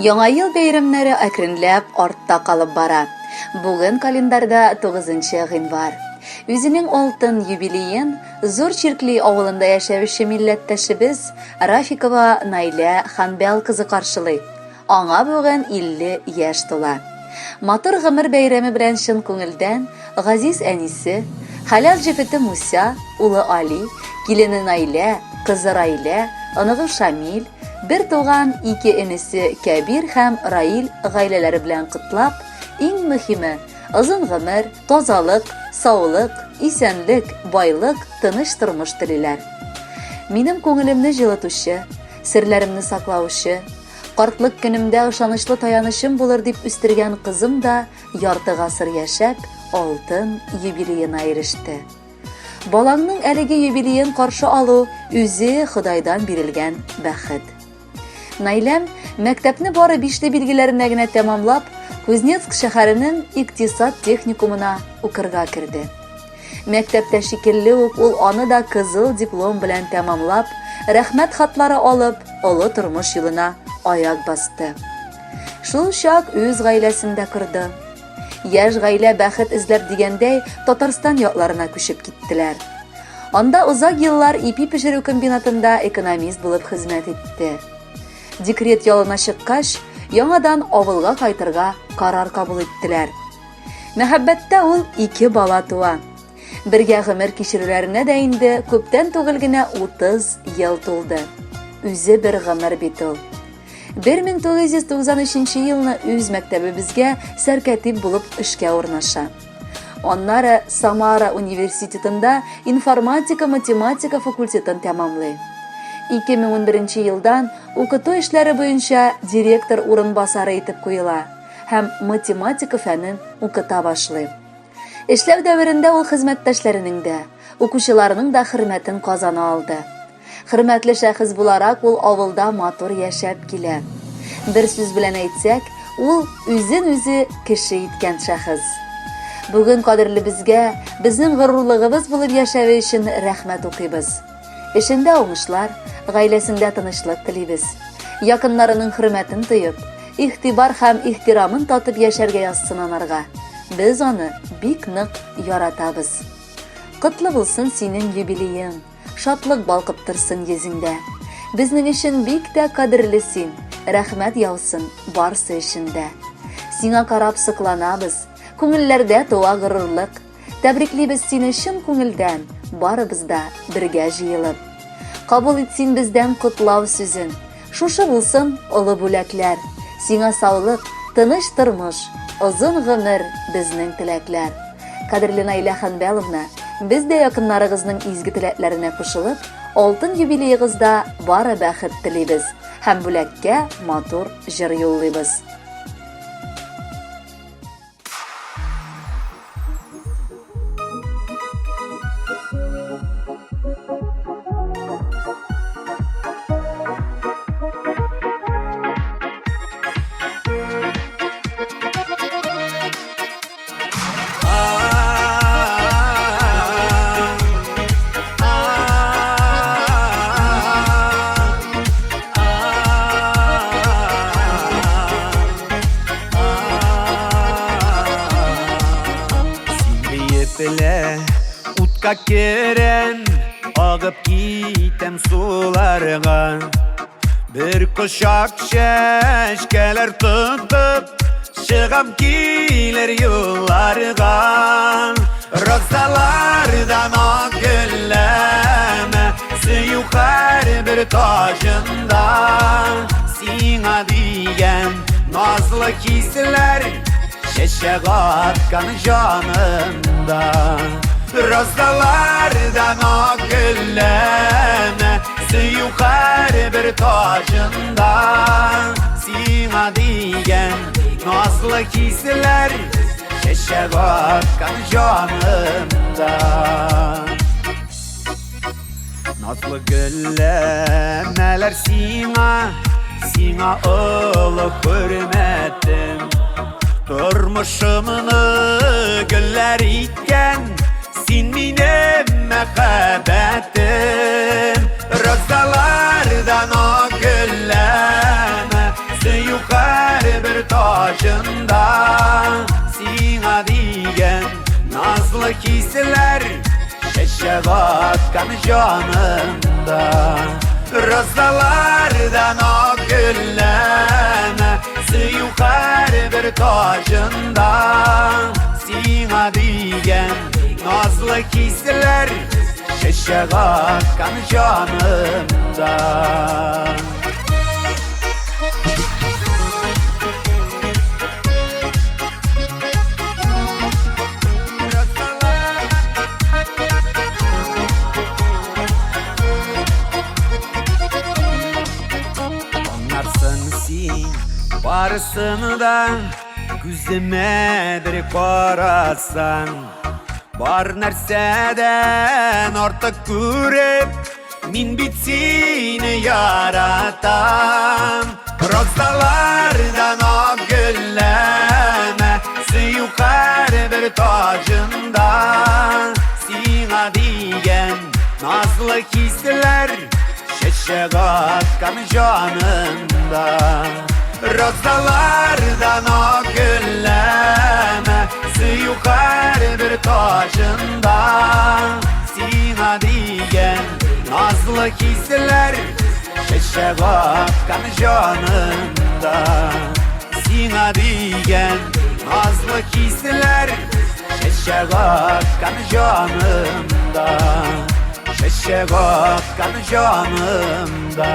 Яңа ел бәйрәмнәре әкренләп артта калып бара. Бүген календарьда 9 гыйнвар. Үзенең алтын юбилеен Зур Чиркли авылында яшәүче милләттәшебез Рафикова Наилә Ханбәл кызы каршылый. Аңа бүген 50 яшь тула. Матур гомер бәйрәме белән чын күңелдән газиз әнисе, хәләл җефете Муся, улы Али, килене Наилә, кызы Раилә, оныгы Шамил, бер туган ике энесе Кәбир һәм Раил гаиләләре белән котлап, иң мөһиме, озын гомер, тазалык, саулык, исәнлек, байлык, тыныч тормыш телиләр. Минем күңелемне җылытучы, серләремне саклаучы, картлык көнемдә ышанычлы таянычым булыр дип үстергән кызым да ярты гасыр яшәп, алтын юбилеена иреште. Балаңның әлеге юбилеен каршы алу үзе Ходайдан бирелгән бәхет. Наиләм мәктәпне бары бишле билгеләренә генә тәмамлап, Кузнецк шәһәренең икътисад техникумына укырга керде. Мәктәптә шикелле үк ул аны да кызыл диплом белән тәмамлап, рәхмәт хатлары алып, олы тормыш юлына аяк басты. Шул чак үз гаиләсен дә корды. Яшь гаилә бәхет эзләп дигәндәй Татарстан якларына күчеп киттеләр. Анда озак еллар ипи пешерү комбинатында экономист булып хезмәт итте. Декрет ялына чыккач, яңадан авылга кайтырга карар кабул иттеләр. Мәхәббәттә ул ике бала туа. Бергә гомер кичерүләренә дә инде күптән түгел генә 30 ел тулды. Үзе бер гомер бит ул. 1993 елны үз мәктәбебезгә сәркәтип булып эшкә урнаша. Аннары Самара университетында информатика-математика факультетын тәмамлый. 2011 елдан укыту эшләре буенча директор урынбасары итеп куела һәм математика фәнен укыта башлый. Эшләү дәверендә ул хезмәттәшләренең дә, укучыларының да хөрмәтен казана алды. Хөрмәтле шәхес буларак ул авылда матур яшәп килә. Бер сүз белән әйтсәк, ул үзен-үзе кеше иткән шәхес. Бүген кадерлебезгә, безнең горурлыгыбыз булып яшәве өчен рәхмәт укыйбыз. Эшендә уңышлар, гаиләсендә тынычлык телибез. Якыннарының хөрмәтен тоеп, игътибар һәм ихтирамын татып яшәргә язсын анарга. Без аны бик нык яратабыз. Котлы булсын синең юбилеең! Шатлык балкып торсын йөзеңдә. Безнең өчен бик тә кадерле син, Рәхмәт яусын барсы өчен дә. Сиңа карап сокланабыз, Күңелләрдә туа горурлык. Тәбриклибез сине чын күңелдән, Барыбыз да бергә җыелып. Кабул ит син бездән котлау сүзен, Шушы булсын олы бүләкләр. Сиңа саулык, тыныч тормыш, озын гомер безнең теләкләр. Кадерле Наилә Ханбәловна, без дә якыннарыгызның изге теләкләренә кушылып, алтын юбилеегызда бары бәхет телибез һәм бүләккә матур җыр юллыйбыз. Телә утка керәм, агып китәм суларга. Бер кочак чәчкәләр тотып, чыгам килер юлларга. Розалардан ак гөлләмә, сөю һәрбер таҗында. Сиңа дигән назлы хисләр чәчәк аткан җанымда. Розалардан ак гөлләмә, сөю һәрбер таҗында. Сиңа дигән назлы хисләр чәчәк аткан җанымда. Назлы гөлләмәләр сиңа, сиңа олы хөрмәтем. Тормышымны гөлләр иткән, син минем мәхәббәтем. Розалардан ак гөлләмә, сөю. таҗында. Сиңа дигән назлы хисләр чәчәк аткан җанымда. Розалардан ак гөлләмә, сөю һәрбер таҗында. Сиңа дигән назлы хисләр чәчәк аткан җанымда. Аңларсың син барысын да, күземә бер карасаң. Бар нәрсәдән артык күреп, мин бит сине яратам. Розалардан ак гөлләмә, сөю һәрбер таҗында. Сиңа дигән назлы хисләр чәчәк аткан җанымда. Розалардан ак гөлләмә, сөю һәрбер таҗында. Сиңа дигән назлы хисләр чәчәк аткан җанымда. Сиңа дигән назлы хисләр чәчәк аткан җанымда. Чәчәк аткан җанымда.